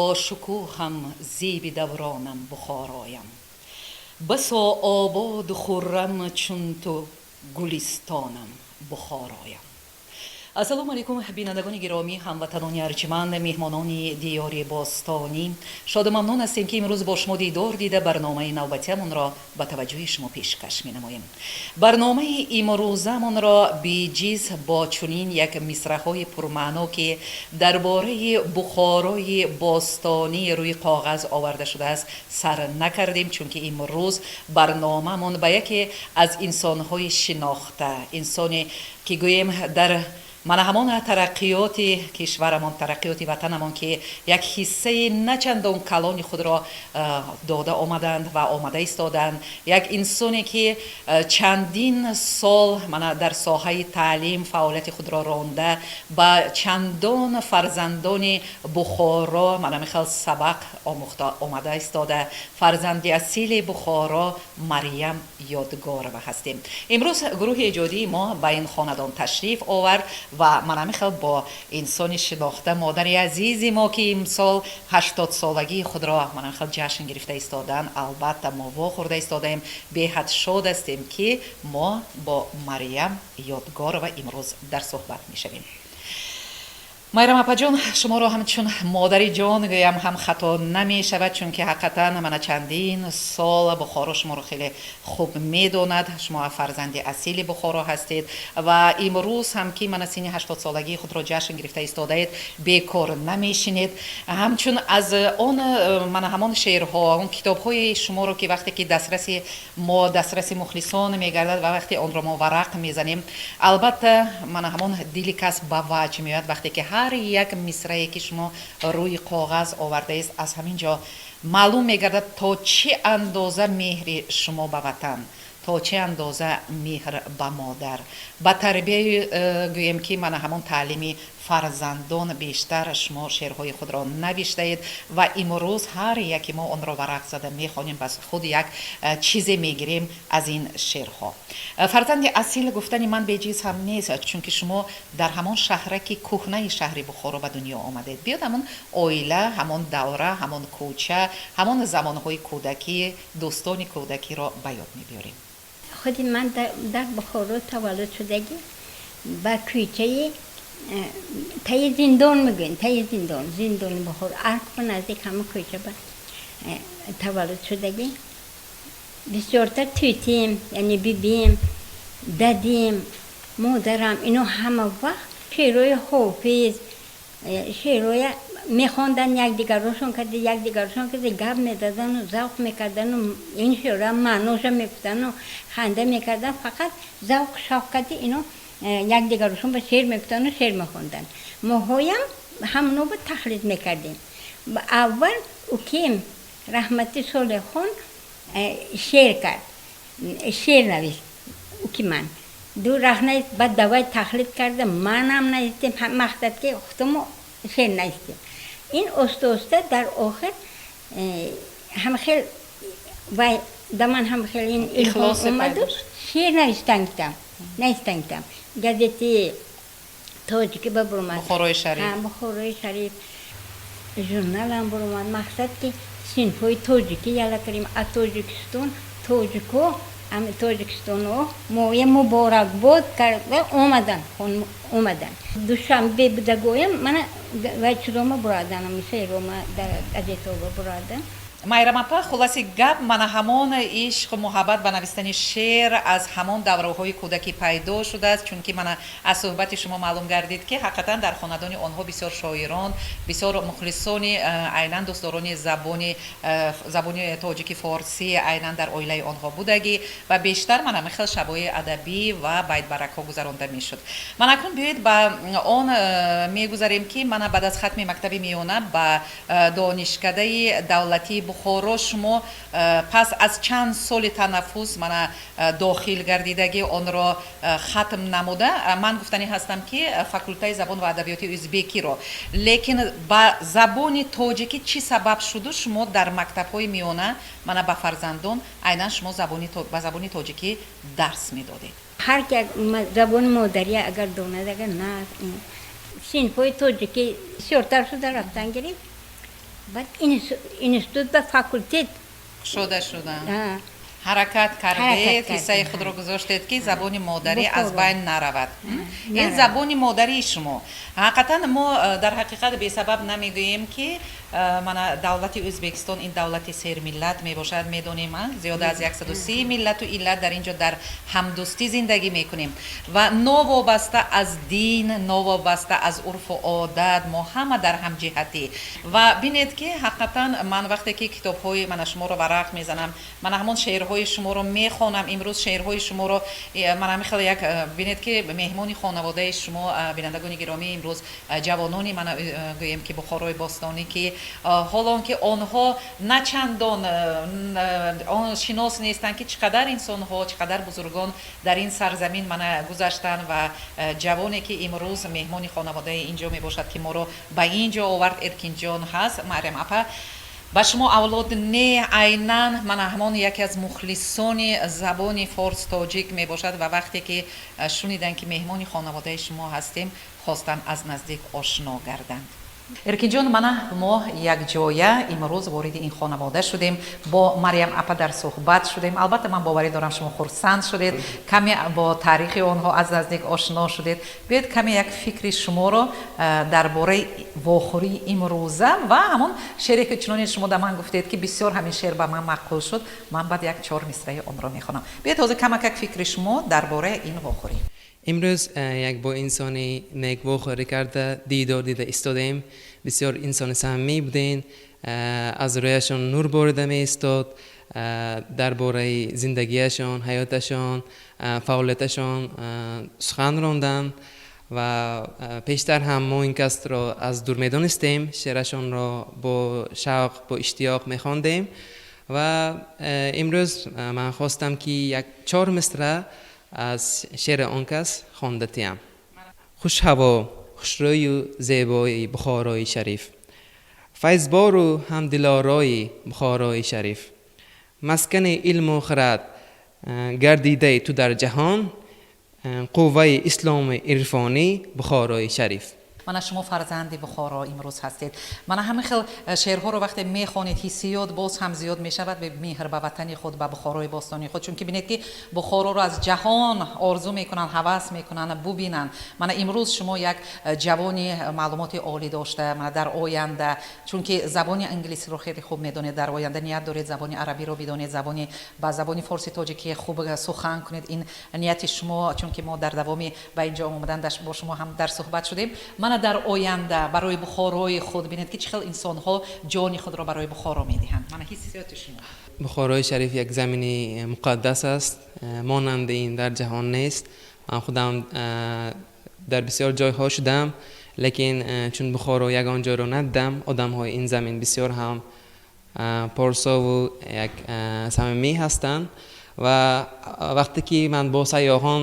Бошукӯҳам, зеби давронам, Бухороям, басо ободу хуррам чун ту гулистонам, Бухороям. Ассалому алайкум, бинандагони гиромӣ, ҳамватанони арҷманд, меҳмонони диёри бостонӣ. Шоду мамнун ҳастем, ки имрӯз бо шумо дидор дида, барномаи навбатиамонро ба таваҷҷӯҳи шумо пешкаш менамоем. Барномаи имрӯзамонро беҷиз бо чунин як мисраҳои пурмаъно, ки дар бораи Бухорои бостонӣ рӯи коғаз оварда шудааст, сар накардем, чунки имрӯз барномаамон ба яке аз инсонҳои шинохта, инсоне ки гӯем дар мана ҳамон тараққиёти кишварамон, тараққиёти ватанамон, ки як ҳиссаи начандон калони худро дода омаданд ва омада истоданд, як инсоне ки чандин сол мана дар соҳаи таълим фаъолияти худро ронда, ба чандон фарзандони Бухоро мана михел сабақ омӯхта омада истода, фарзанди асили Бухоро Марьям Ёдгорова ҳастем. Имрӯз гурӯҳи эҷодии мо ба ин хонадон ташриф овард ва мана михел бо инсони шинохта, модари азизи мо, ки имсол 80-солагии худро мана михел ҷашн гирифта истоданд, албатта, мо вохӯрда истодаем. Беҳад шод ҳастем, ки мо бо Марьям Ёдгорова имрӯз дар суҳбат мешавем. Майрам апаҷон, шуморо ҳамчун модари ҷон гӯям ҳам хато намешавад, чунки ҳақиқатан мана чандин сол Бухоро шуморо хеле хуб медонад. Шумо фарзанди асили Бухоро ҳастед ва имрӯз ҳам, ки мана синни 80-солагии худро ҷашн гирифта истодаед, бекор намешинед. Ҳамчун аз он мана ҳамон шеърҳо, он китобҳои шуморо, ки вақте ки дастраси мо, дастраси мухлисон мегардад ва вақте онро мо варақ мезанем, албатта, мана ҳамон дили кас ба ваҷд меояд, вақте ки ҳар як мисрае, ки шумо рӯи коғаз овардаест, аз ҳамин ҷо маълум мегардад, то чӣ андоза меҳри шумо ба ватан, то чӣ андоза меҳр ба модар, ба тарбияи, гӯем ки мана ҳамон таълими фарзандон бештар шумо шеърҳои худро навиштаед ва имрӯз ҳар яке мо онро варақ зада мехонем, бас худ як чизе мегирем аз ин шеърҳо. Фарзанди асил гуфтани ман беҷиз ҳам нест, чунки шумо дар ҳамон шаҳраки кӯҳнаи шаҳри Бухоро ба дунё омадед. Биёд, ҳамон оила, ҳамон давра, ҳамон кӯча, ҳамон замонҳои кӯдакӣ, дӯстони кӯдакиро ба ёд мебиёрем. Худи ман дар Бухоро таваллуд шудагӣ, ба кӯчаи таи зиндон мегӯем, таи зиндон, зиндони Бухоро, арк ба наздик, ҳама кӯча ба таваллуд шудагӣ. Бисёртар тӯтим, яъне бибим, дадим, модарам, ино ҳама вақт шеърҳои Ҳофиз, шеърҳоя мехондан, якдигарошон карда, якдигарошон карда гап медадану завқ мекардану ин шеърҳо маъноша мегуфтану ханда мекардан. Фақат завқ, шавқ карди ино якдигарошон ба шеър мегуфтану шеър мехонданд. Моҳоям ҳамоно ба тақлид мекардем. Аввал укем раҳмати Солехон шеър кард, шеър навишт уки ман, ду раҳ навишт, баъд давай тақлид карда, манам навиштем. Мақсад ки худамо шеър навиштем. Ин оста оста дар охир ҳам хел вай да ман ҳам хел ин илҳом омаду шеър навиштан гирифтам, навиштан гирифтам. Газети тоҷикӣ ба буромад. Бухорои шариф. Бухорои шариф, журналам буромад. Мақсад ки синфҳои тоҷикӣ яла кардем. Аз Тоҷикистон тоҷико, тоҷикистоно моя муборакбод карда омадан, омадан. Душанбе будагоям мана вай чизома бурадан, шеърома дар газетова бурадан. Майрамапа, хулоси гап, мана ҳамон ишқу муҳаббат ба навиштани шеър аз ҳамон давраҳои кӯдакӣ пайдо шудааст, чунки мана аз суҳбати шумо маълум гардид, ки ҳақиқатан дар хонадони онҳо бисёр шоирон, бисёр мухлисони, айнан дӯстдорони забони тоҷики, форсӣ айнан дар оилаи онҳо будагӣ ва бештар мана ҳамин хел шабҳои адабӣ ва байтбаракҳо гузаронда мешуд. Ман акнун биёед, ба он мегузарем, ки мана баъд аз хатми мактаби миёна ба Донишкадаи давлатии Бухоро шумо пас аз чанд соли танаффус мана дохил гардидагӣ, онро хатм намуда, ман гуфтанӣ ҳастам, ки факултаи забон ва адабиёти ӯзбекиро, лекин ба забони тоҷикӣ чӣ сабаб шуду шумо дар мактабҳои миёна мана ба фарзандон айнан шумо ба забони тоҷикӣ дарс медодед? Ҳар ки забони модарӣ агар донад, агар на, синфҳои тоҷикӣ бисёртар шуда рафтан гирифт. Баъд институт ба факултет кушода шуданд. Ҳаракат кардед, ҳиссаи худро гузоштед, ки забони модарӣ аз байн наравад. Ин забони модарии шумо. Ҳақиқатан мо дар ҳақиқат бесабаб намегӯем, ки мана давлати Ӯзбекистон ин давлати сермиллат мебошад. Медонем, зиёда аз 130 миллату иллат дар ин ҷо дар ҳамдӯстӣ зиндагӣ мекунем ва новобаста аз дин, новобаста аз урфу одат, мо ҳама дар ҳамҷиҳатӣ. Ва бинед, ки ҳақиқатан ман вақте ки китобҳои мана шуморо варақ мезанам, мана ҳамон шеърҳои шуморо мехонам, имрӯз шеърҳои шуморо ман ҳамин хел як, бинед, ки меҳмони хонаводаи шумо, бинандагони гиромӣ, имрӯз ҷавонони мана гӯем, ки Бухорои бостонӣ, ки ҳолон ки онҳо на чандон шинос нестанд, ки чӣ қадар инсонҳо, чӣ қадар бузургон дар ин сарзамин мана гузаштанд. Ва ҷавоне, ки имрӯз меҳмони хонаводаи ин ҷо мебошад, ки моро ба ин ҷо овард, Эркинҷон ҳаст. Марьям апа, ба шумо авлод не, айнан мана ҳамон яке аз мухлисони забони форс тоҷик мебошад ва вақте ки шуниданд, ки меҳмони хонаводаи шумо ҳастем, хостанд аз наздик ошно гарданд. Эркинҷон, мана мо якҷоя имрӯз вориди ин хонавода шудем, бо Марьям апа дар суҳбат шудем. Албатта, ман боварӣ дорам, шумо хурсанд шудед, каме бо таърихи онҳо аз наздик ошно шудед. Биёед, каме як фикри шуморо дар бораи вохӯрии имрӯза ва ҳамон шеъре, ки чуноне шумо да ман гуфтед, ки бисёр ҳамин шеър ба ман маъқул шуд, ман баъд як чор мисраи онро мехонам. Биёед, ҳозир камак як фикри шумо дар бораи ин вохӯрӣ. Имрӯз як бо инсони нек вохӯрӣ карда, дидор дида истодем. Бисёр инсони самимӣ будем, аз рӯяшон нур борида меистод. Дар бораи зиндагиашон, ҳаёташон, фаъолияташон сухан ронданд ва пештар ҳам мо ин касро аз дур медонистем, шеърашонро бо шавқ, бо иштиёқ мехондем ва имрӯз ман хостам, ки як чор мисра аз шеъри он кас хонда тиям. Хушҳаво, хушрӯю зебои Бухорои шариф, файзбору ҳамдилорои Бухорои шариф, маскани илму хирад гардидаи ту дар ҷаҳон, қувваи исломи ирфонӣ Бухорои шариф. Мана шумо фарзанди Бухоро имрӯз ҳастед. Мана ҳамин хел шеърҳоро вақте мехонед, ҳиссиёт боз ҳам зиёд мешавад, меҳр ба ватани худ, ба Бухорои бостонии худ, чунки бинед, ки Бухороро аз ҷаҳон орзу мекунанд, ҳавас мекунанд бубинанд. Мана имрӯз шумо як ҷавони маълумоти олӣ дошта, мана дар оянда, чунки забони англисиро хеле хуб медонед, дар оянда ният доред забони арабиро бидонед, ба забони форси тоҷикӣ хуб сухан кунед. Ин нияти шумо, чунки мо дар давоми ба инҷо омадан бо шумо ҳам дар суҳбат шудем. Мана дар оянда барои Бухорои худ, бинед, ки чӣ хел инсонҳо ҷони худро барои Бухоро медиҳанд. Мана ҳиссиёти шумо. Бухорои шариф як замини муқаддас аст, монанди ин дар ҷаҳон нест. Ман худам дар бисёр ҷойҳо шудам, лекин чун Бухоро ягон ҷойро надидам. Одамҳои ин замин бисёр ҳам порсову як самимӣ ҳастанд ва вақте ки ман бо сайёҳон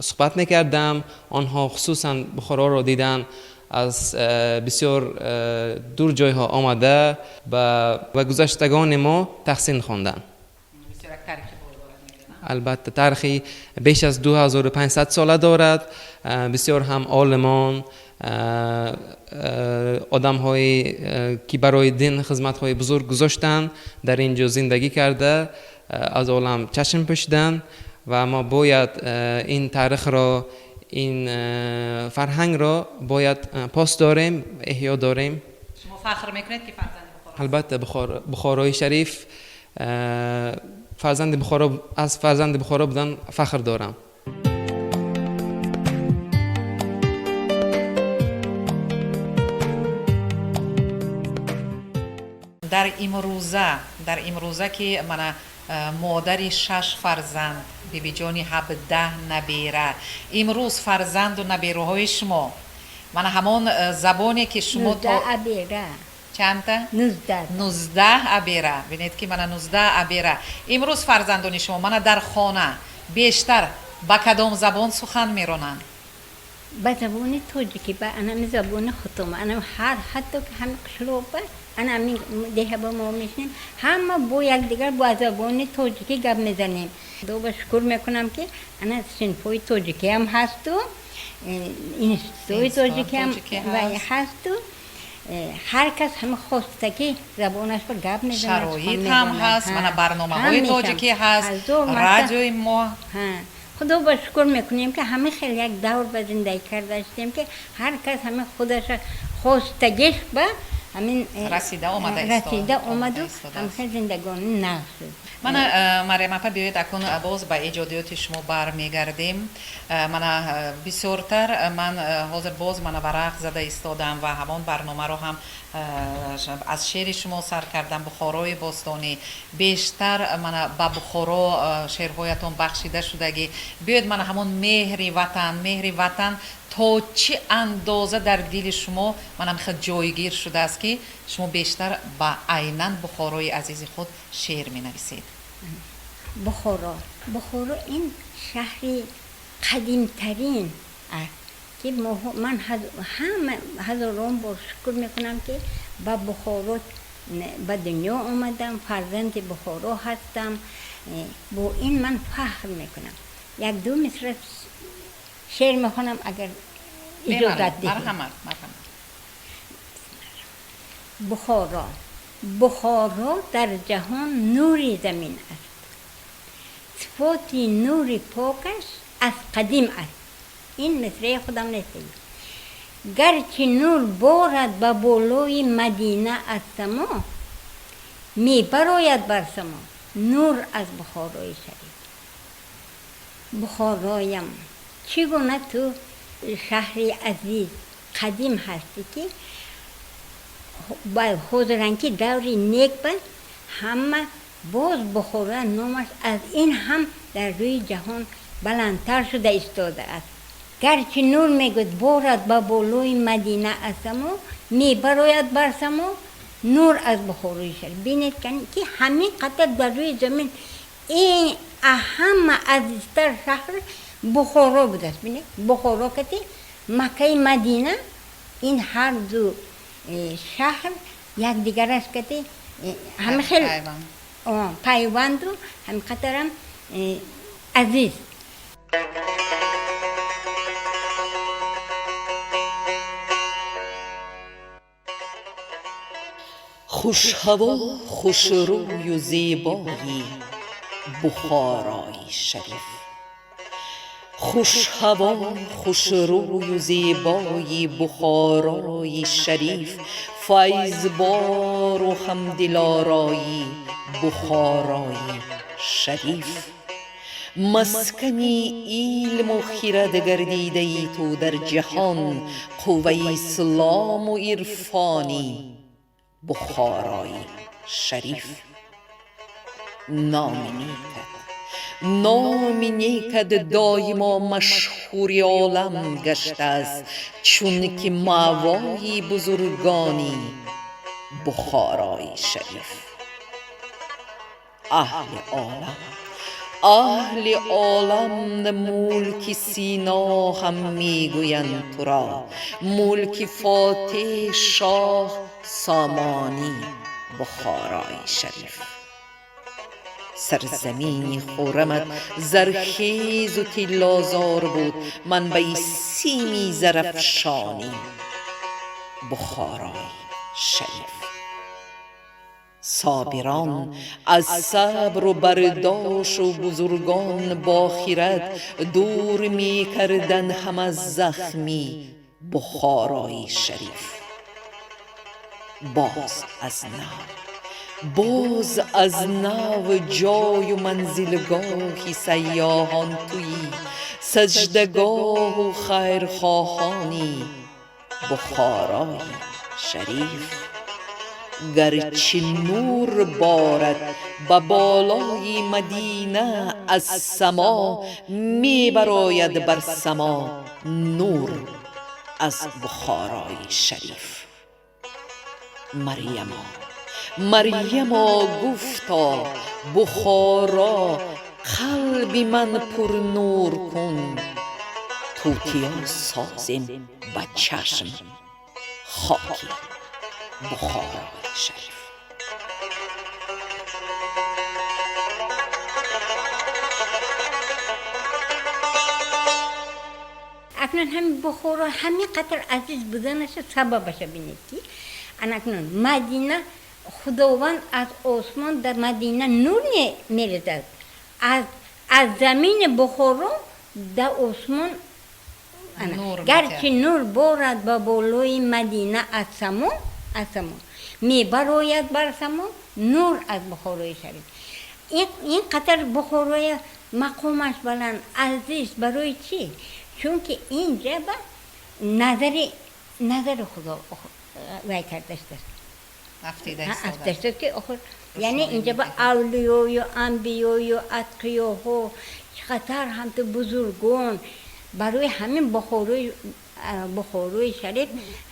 суҳбат мекардам, онҳо хусусан Бухороро дидан аз бисёр дур ҷойҳо омада, ба гузаштагони мо таҳсин хонданд. Албатта, таърихи беш аз 2500 сола дорад. Бисёр ҳам олимон, одамҳое, ки барои дин хизматҳои бузург гузоштанд, дар ин ҷо зиндагӣ карда, аз олам чашм пӯшиданд ва мо бояд ин таърихро, ин фарҳангро бояд пос дорем, эҳё дорем. Шумо фахр мекунед, ки фарзанди Бухоро? Албатта, Бухорои шариф, фарзанди Бухоро, аз фарзанди Бухоро будан фахр дорам. Дар имрӯза, ки мана модари шаш фарзанд, бибиҷони 17 набера, имрӯз фарзанду набераҳои шумо мана ҳамон забоне, ки шумо Абера. Чандта? 19. 19 абера. Бинед, ки мана 19 абера. Имрӯз фарзандони шумо мана дар хона бештар ба кадом забон сухан меронанд? Ба забони тоҷикӣ, ба анами забони худум, анам ҳар ҳатто ки ҳами қишлоқба, ана ҳамин деҳа ба мо мешинем, ҳама бо якдигар бо забони тоҷикӣ гап мезанем. Худоба шукр мекунам, ки ана синфҳои тоҷикиам ҳасту, институтҳои тоҷикиам ҳасту. Ҳар кас ҳама хостагӣ забонаш ба гап мезанад. Шароит ҳам ҳаст, мана барномаҳои тоҷикӣ ҳаст, радиои мо. Худо ба шукр мекунем, ки ҳама хел як давр ба зиндагӣ карда ҳастем, ки ҳар кас ҳама худаша хостагиш ба ҳамин расида омада расида омаду ҳамхел зиндагонӣ нағз шуд. Мана, Марьям апа, биёед, акун боз ба эҷодиёти шумо бармегардем. Мана, бисёртар ман ҳозир боз мана варақ зада истодам ва ҳамон барномаро ҳам аз шеъри шумо сар кардам, Бухорои бостонӣ. Бештар мана ба Бухоро шеърҳоятон бахшида шудагӣ. Биёед, мана ҳамон меҳри ватан, меҳри ватан то чӣ андоза дар дили шумо мана хел ҷойгир шудааст, ки шумо бештар ба айнан Бухорои азизи худ шеър менависед? Бухоро, Бухоро ин шаҳри қадимтарин аст, ки ман ҳама ҳазорон бор шукр мекунам, ки ба Бухоро ба дунё омадам, фарзанди Бухоро ҳастам. Бо ин ман фахр мекунам. Як ду мисра шеър мехонам, агар иҷозат диҳед. Бухоро. Бухоро дар ҷаҳон нури замин аст, сифоти нури покаш аз қадим аст. Ин мисраи худам нест. Гарчи нур борад ба болои Мадина аз само, мебарояд бар само нур аз Бухорои шариф. Бухороям, чӣ гуна ту шаҳри азиз, қадим ҳастӣ, ки ҳозиран ки даври нек ба ҳама боз Бухоро номаш аз ин ҳам дар рӯи ҷаҳон баландтар шуда истодааст. Гарчи нур, мегӯяд, борад ба болои Мадина аз само, мебарояд бар само нур аз Бухорои шариф. Бинед, ки ҳамин қадар дар рӯи замин ин ҳама азизтар шаҳр Бухоро будааст. Бинед, Бухоро кати Маккаи Мадина, ин ҳар ду шаҳр якдигараш кати ҳама хел пайванду ҳамин қадарам азиз. Хушҳаво, хушрӯю зебои Бухорои шариф, хушҳаво, хушрӯю зебои Бухорои шариф, файзбору ҳамдилорои Бухорои шариф, маскани илму хирад гардидаи ту дар ҷаҳон, қувваи ислому ирфони Бухорои шариф. Номи некат, номи некат доимо машҳури олам гаштааст, чунки маъвои бузургони Бухорои шариф. Аҳли олам, аҳли олам мулки Сино ҳам мегӯянд туро, мулки фотеҳ шоҳ Сомонӣ Бухорои шариф. Сарзамини хуррамат зархезу тиллозор буд, манбаи сими зарафшонӣ Бухорои шариф. Собирон аз сабру бардошу бузургон бо хирад дур мекарданд ҳама захми Бухорои шариф. Боз аз нав, боз аз нав ҷою манзилгоҳи сайёҳон туӣ, саҷдагоҳу хайрхоҳони Бухорои шариф. Гарчи нур борад ба болои Мадина аз само, мебарояд бар само нур аз Бухорои шариф. Марьямо, Марьямо, гуфто Бухоро, қалби ман пурнур кун, тутиё созем ба чашм хоки Бухорои шариф. Акнун ҳамин Бухоро ҳамин қадар азиз буданаша сабабаша бинед, ки Анакнун Мадина Худованд аз осмон дар Мадина нур мерезад, аз замини Бухоро дар осмон. Гарчи нур борад ба болои Мадина аз само, аз само мебарояд бар само нур аз Бухорои шариф. Ин қадар Бухороя мақомаш баланд, азиз. Барои чӣ? Чунки инҷа ба назари Худо вай кардааст, афтидааст, ки охир яъне инҷа ба авлиёю анбиёю атқиёҳо чӣ қадар ҳамту бузургон. Барои ҳамин Бухорои шариф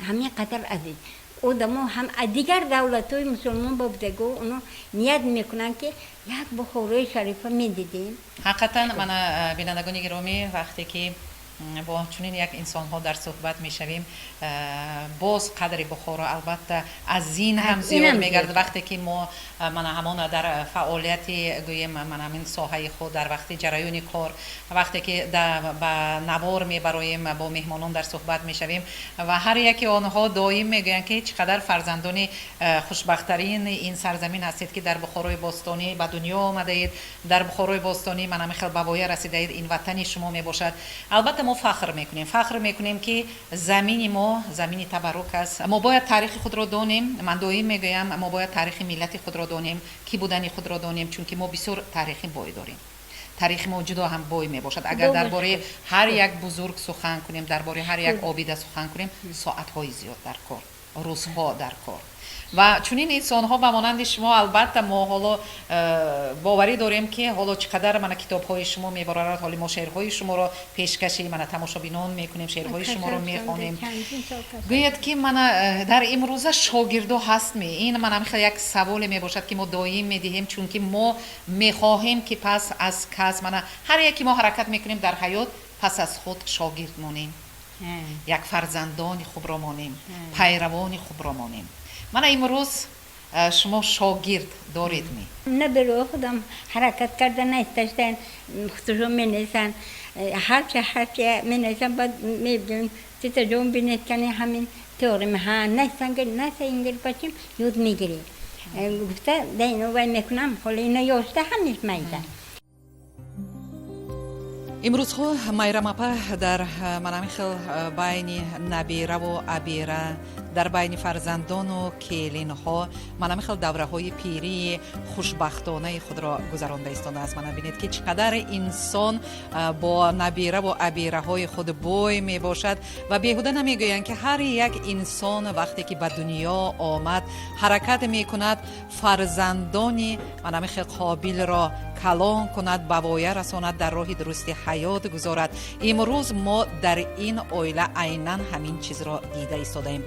ҳамин қадар азиз. Одамо ҳам дигар давлатҳои мусулмон ба будаго оно ният мекунанд, ки як Бухорои шарифа медидем. Ҳақиқатан, мана, бинандагони гиромӣ, вақте ки бо чунин як инсонҳо дар суҳбат мешавем, боз қадри Бухоро, албатта, аз ин ҳам зиёд мегардад. Вақте ки мо мана ҳамон дар фаъолияти, гӯем, мана ҳамин соҳаи худ, дар вақти ҷараёни кор, вақте ки ба навор мебароем, бо меҳмонон дар суҳбат мешавем ва ҳар яке онҳо доим мегӯянд, ки чӣ қадар фарзандони хушбахттарин ин сарзамин ҳастед, ки дар Бухорои бостонӣ ба дунё омадаед, дар Бухорои бостонӣ мана ҳамин хел ба воя расидаед, ин ватани шумо мебошад. Албатта, мо фахр мекунем, фахр мекунем, ки замини мо замини табаррук аст. Мо бояд таърихи худро донем. Ман доим мегӯям, мо бояд таърихи миллати худро донем, кӣ будани худро донем, чунки мо бисёр таърихи бой дорем. Таърихи мо ҷудо ҳам бой мебошад. Агар дар бораи ҳар як бузург сухан кунем, дар бораи ҳар як обида сухан кунем, соатҳои зиёд дар кор, рӯзҳо дар кор. Ва чунин инсонҳо ба монанди шумо, албатта, мо ҳоло боварӣ дорем, ки ҳоло чӣ қадар мана китобҳои шумо мебарорад. Ҳоли мо шеърҳои шуморо пешкаши мана тамошобинон мекунем, шеърҳои шуморо мехонем. Гӯяд, ки мана дар имрӯза шогирдо ҳастми? Ин мана хел як саволе мебошад, ки мо доим медиҳем, чунки мо мехоҳем, ки пас аз кас, мана ҳар яке мо ҳаракат мекунем, дар ҳаёт пас аз худ шогирд монем, як фарзандони хубро монем, пайравони хубро монем. Мана имрӯз шумо шогирд доред ми? Набераҳои худам ҳаракат карда наисташтан, худшон менависанд. Ҳарчи менависанд, баъд мебинем: тетаҷон, бинед, кани ҳамин теорема ҳа наисан, наса ингир бачим, ёд мегирӣ, гуфта да ино вай мекунам. Ҳоло ино ёшта ҳамиш майда. Имрӯзҳо Майрамапа дар манами хел байни набераву абера, дар байни фарзандону келинҳо манами хел давраҳои пирии хушбахтонаи худро гузаронда истодааст. Мана бинед, ки чӣ қадар инсон бо набераву абераҳои худ бой мебошад. Ва беҳуда намегӯянд, ки ҳар як инсон вақте ки ба дунё омад, ҳаракат мекунад фарзандони манами хел қобилро калон кунад, ба воя расонад, дар роҳи дурусти ҳаёт гузорад. Имрӯз мо дар ин оила айнан ҳамин чизро дида истодаем.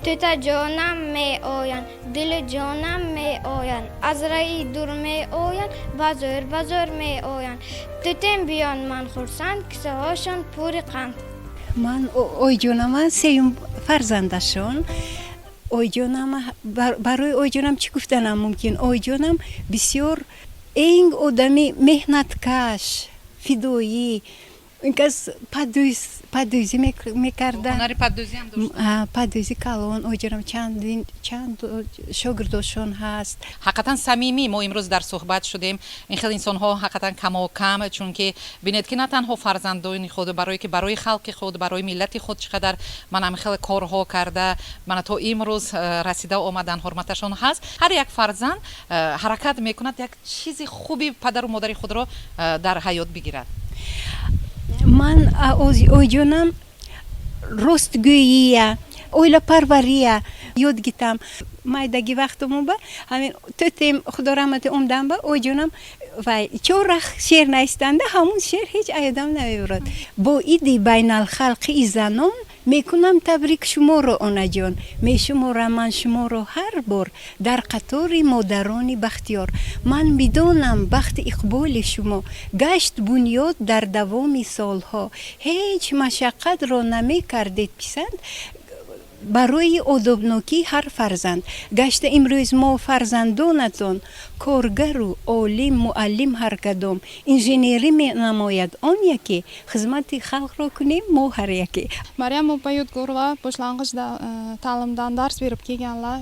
Тӯтаҷонам меоянд, дилу ҷонам меоянд, аз раи дур меоянд, ба зӯр, ба зӯр меоянд. Тӯтем биён, ман хурсанд, кисаҳошон пури қанд. Ман ойҷонама сеюм фарзандашон. Ойҷонам, барои ойҷонам чӣ гуфтанам мумкин? Ойҷонам бисёр энг одами меҳнаткаш, фидоӣ, ин кас паддӯзӣ мекарда, паддӯзи калон. Ойҷонам чанд шогирдошон ҳаст. Ҳақиқатан самимӣ мо имрӯз дар суҳбат шудем. Ин хел инсонҳо ҳақиқатан камокам, чунки бинед, ки на танҳо фарзандони худ, барое ки барои халқи худ, барои миллати худ чӣ қадар мана ҳамин хел корҳо карда, мана то имрӯз расида омадан, ҳурматашон ҳаст. Ҳар як фарзанд ҳаракат мекунад як чизи хуби падару модари худро дар ҳаёт бигирад. Ман ойҷонам ростгӯия, оилапарвария ёд гитам. Майдаги вақтумоба ҳамин тӯтем, худо раҳмати, омдан ба ойҷонам вай чорах шеър наистанда, ҳамун шеър ҳеҷ аёдам намебурад. Бо иди байналхалқии занон мекунам табрик шуморо, онаҷон. Мешуморам ман шуморо ҳар бор дар қатори модарони бахтиёр. Ман медонам, бахти иқболи шумо гашт бунёд дар давоми солҳо. Ҳеҷ машаққатро намекардед писанд. Барои одобнокии ҳар фарзанд гашта имрӯз мо фарзандонатон, коргару олим, муаллим, ҳар кадом инженерӣ менамояд, он яке хизмати халқро кунем мо ҳар яке. Maryam opa Yodgorova boshlang'ich ta'limdan dars berib kelganlar.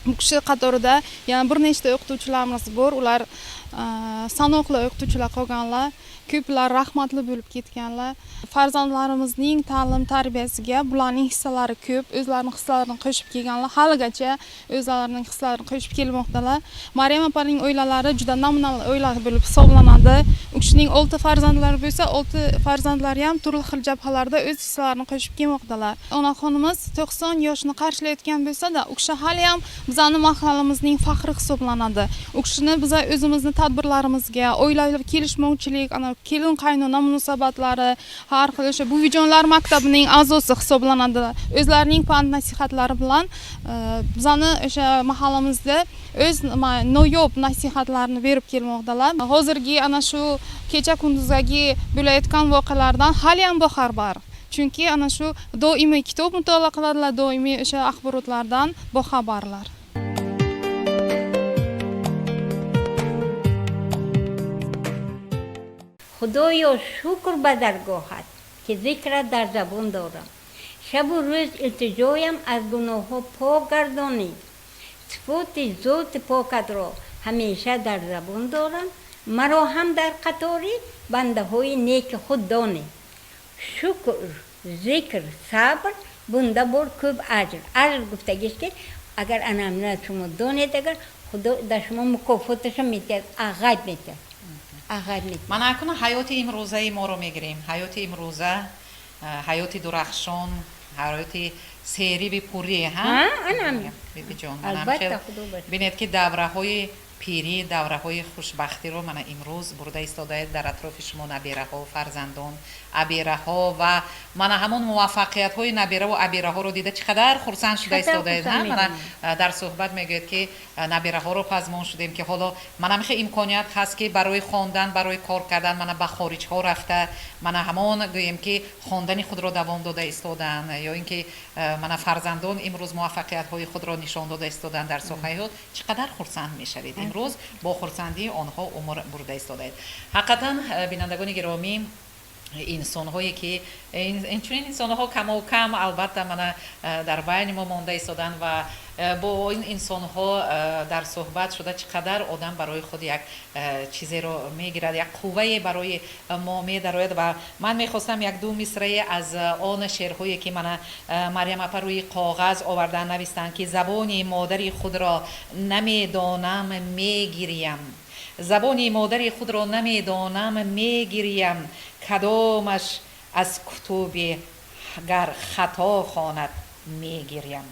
Bu kishi qatorida yana bir nechta o'qituvchilarimiz bor. Ular sanoqli o'qituvchilar qolganlar. Ko'plar rahmatli bo'lib ketganlar. Farzandlarimizning ta'lim tarbiyasiga bularning hissalari ko'p, o'zlarining hissalarini qo'shib kelganlar, haligacha o'zlarining hissalarini qo'shib kelmoqdalar. Maryam opaning oilalari juda namunali oila bo'lib hisoblanadi. U kishining 6 farzandlari bo'lsa, 6 farzandlari ham turli xil jabhalarda o'z hissalarini qo'shib kelmoqdalar. Onaxonimiz 90 yoshni qarshilayotgan bo'lsa-da, u kishi hali ham bizning mahallamizning faxri hisoblanadi. U kishini biza o'zimizni tadbirlarimizga, oilaviy kelishmovchilik, ana kelin qaynona munosabatlari, har xil o'sha buvijonlar maktabining a'zosi hisoblanadi. O'zlarining pand nasihatlari bilan bizani o'sha mahallamizda o'z noyob nasihatlarini berib kelmoqdalar. Hozirgi ana shu kecha kunduzdagi bo'layotgan voqealardan hali ham boxabar. Chunki ana shu doimiy kitob mutolaa qiladilar, doimiy o'sha axborotlardan boxabarlar. Худоё, шукр ба даргоҳат, ки зикрат дар забон дорам. Шабу рӯз илтиҷоям аз гуноҳҳо пок гардонӣ. Сифоти зоти покатро ҳамеша дар забон дорам. Маро ҳам дар қатори бандаҳои неки худ донӣ. Шукр, зикр, сабр бунда бор кӯб аҷр. Аҷр гуфтагист, ки агар анамна шумо донед, агар худо дар шумо мукофоташо медиҳад, ағайб медиҳад. Ман акнун ҳаёти имрӯзаи моро мегирем. Ҳаёти имрӯза, ҳаёти дурахшон, ҳаёти сериби пурӣ, бибиҷон. Бинед, ки давраҳои пирӣ, давраҳои хушбахтиро мана имрӯз бурда истодаед. Дар атрофи шумо набераҳо, фарзандон, абераҳо ва мана ҳамон муваффақиятҳои набераву абераҳоро дида чӣ қадар хурсанд шуда истодаед. Мана дар суҳбат мегӯяд, ки набераҳоро пазмон шудем, ки ҳоло мана ҳамихе имконият ҳаст, ки барои хондан, барои кор кардан мана ба хориҷҳо рафта, мана ҳамон гӯем, ки хондани худро давом дода истодаанд, ё ин ки мана фарзандон имрӯз муваффақиятҳои худро нишон дода истодаанд дар соҳаи худ. Чӣ қадар хурсанд мешавед имрӯз бо хурсандии онҳо умр бурда истодаед. Ҳақиқатан, бинандагони гиромӣ, инсонҳое ки инчунин инсонҳо каму кам албатта мана дар байни мо монда истоданд ва бо ин инсонҳо дар суҳбат шуда чӣ қадар одам барои худ як чизеро мегирад, як қуввае барои мо медарояд. Ва ман мехостам як-ду мисрае аз он шеърҳое, ки мана Марьям апа рӯи коғаз овардан, навистанд, ки забони модари худро намедонам, мегириям, забони модари худро намедонам, мегириям, кадомаш аз кутуби гар хато хонад, мегирям.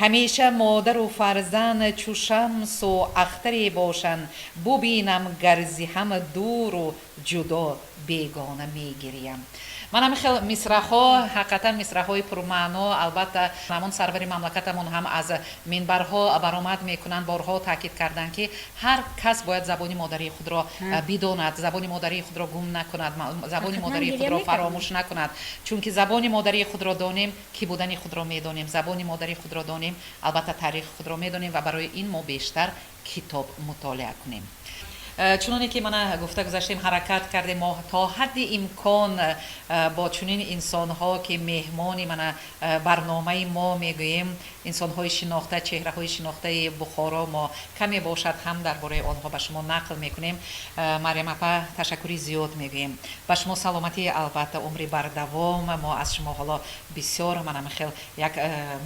Ҳамеша модару фарзанд чу шамсу ахтаре бошанд, бубинам гарзи ҳама дуру ҷудо, бегона, мегириям. Ман ҳамин хел мисраҳо, ҳақиқатан мисраҳои пурмаъно. Албатта, ҳамон сарвари мамлакатамон ҳам аз минбарҳо баромад мекунанд, борҳо таъкид карданд, ки ҳар кас бояд забони модарии худро бидонад, забони модарии худро гум накунад, забони модарии худро фаромӯш накунад, чунки забони модарии худро донем, ки будани худро медонем, забони модарии худро донем, албатта таърихи худро медонем. Ва барои ин мо бештар китоб мутолиа кунем. Чуноне ки мана гуфта гузаштем, ҳаракат кардем мо то ҳадди имкон бо чунин инсонҳо, ки меҳмони мана барномаи мо мегӯем, инсонҳои шинохта, чеҳраҳои шинохтаи Бухоро, мо каме бошад ҳам дар бораи онҳо ба шумо нақл мекунем. Марьям апа, ташаккури зиёд мегӯем ба шумо, саломатӣ, албатта умри бардавом. Мо аз шумо ҳоло бисёр мана хел як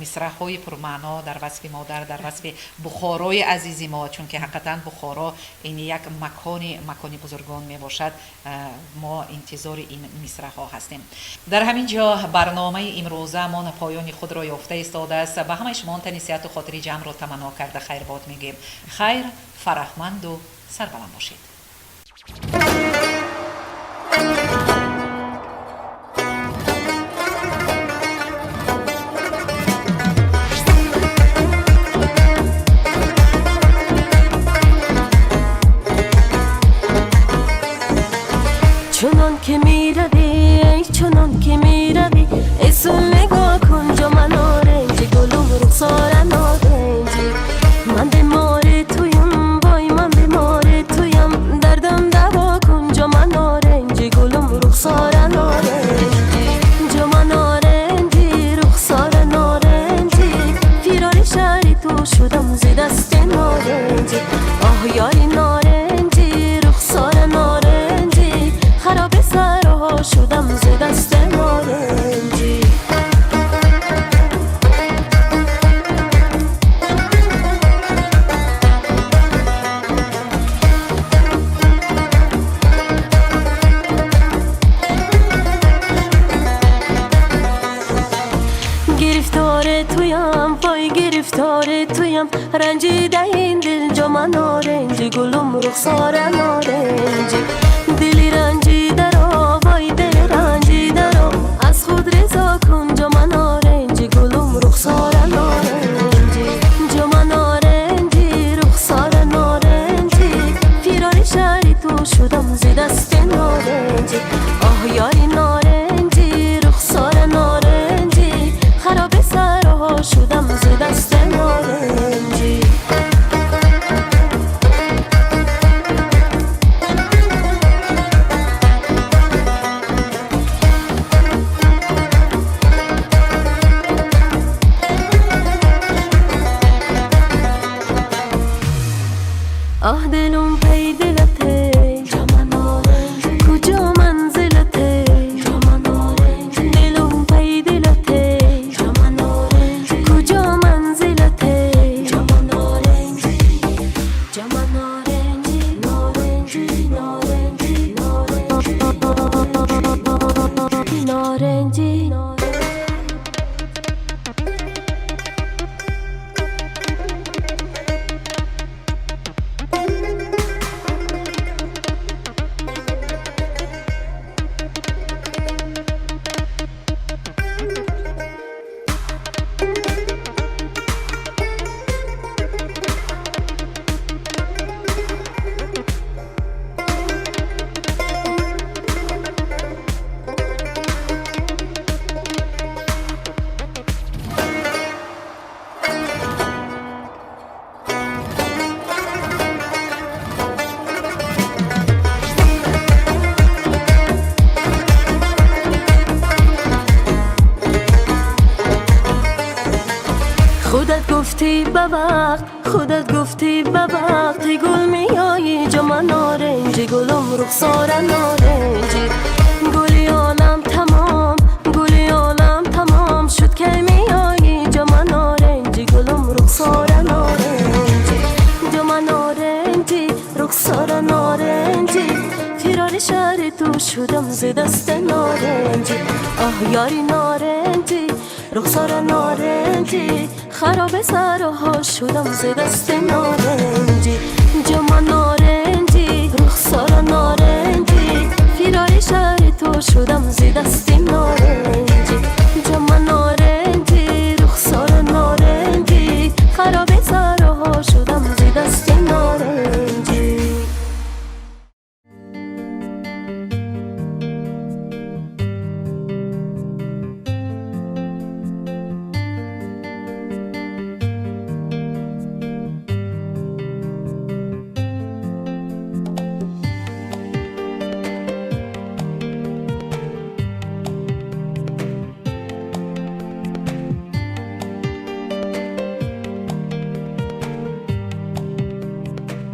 мисраҳои пурмаъно дар васфи модар, дар васфи Бухорои азизи мо, чунки ҳақиқатан Бухоро ин як макони бузургон мебошад, мо интизори ин мисраҳо ҳастем. Дар ҳамин ҷо барномаи имрӯзаамон поёни худро ёфта истодааст. Ба ҳамаи шумо тани сиҳату хотири ҷамъро таманно карда, хайрбод мегӯем. Хайр, фараҳманду сарбаланд бошед. Чунон ки меравӣ, эй чунон ки меравӣ, эй су нигоҳ кун ҷо. گرفتار تویم، رنجیده این دل جا نارنجی، گلم رخسار نارنجی. دلی رنجیده را وای دل رنجیده را، از خود رضا کن جا نارنجی، گلم رخسار نارنجی. جا نارنجی رخسار نارنجی، فیراری شهری تو شدم زی دست نارنجی. آه یاری نارنجی رخسار نارنجی، خراب سرها شدم زی دست نارنجی. آه دلم پی دلته کجا منزلته، دلم پی دلته کجا منزلته. نارنجی نارنجی. خودت گفتی به وقت، خودت گفتی به وقت، گل میایی جا نارنجی، گلم رخسار نارنجی. گلی عالم تمام، گلی عالم تمام شد که میایی جا نارنجی، گلم رخسار نارنجی. جا نارنجی رخسار نارنجی، فیرار شهر تو شدم ز دست نارنجی. آه یاری نارنجی رخسار نارنجی، خراب سرها شدم ز دست نارنجی. جا نارنجی رخسار نارنجی، فیرار شهر تو شدم ز دست نارنجی.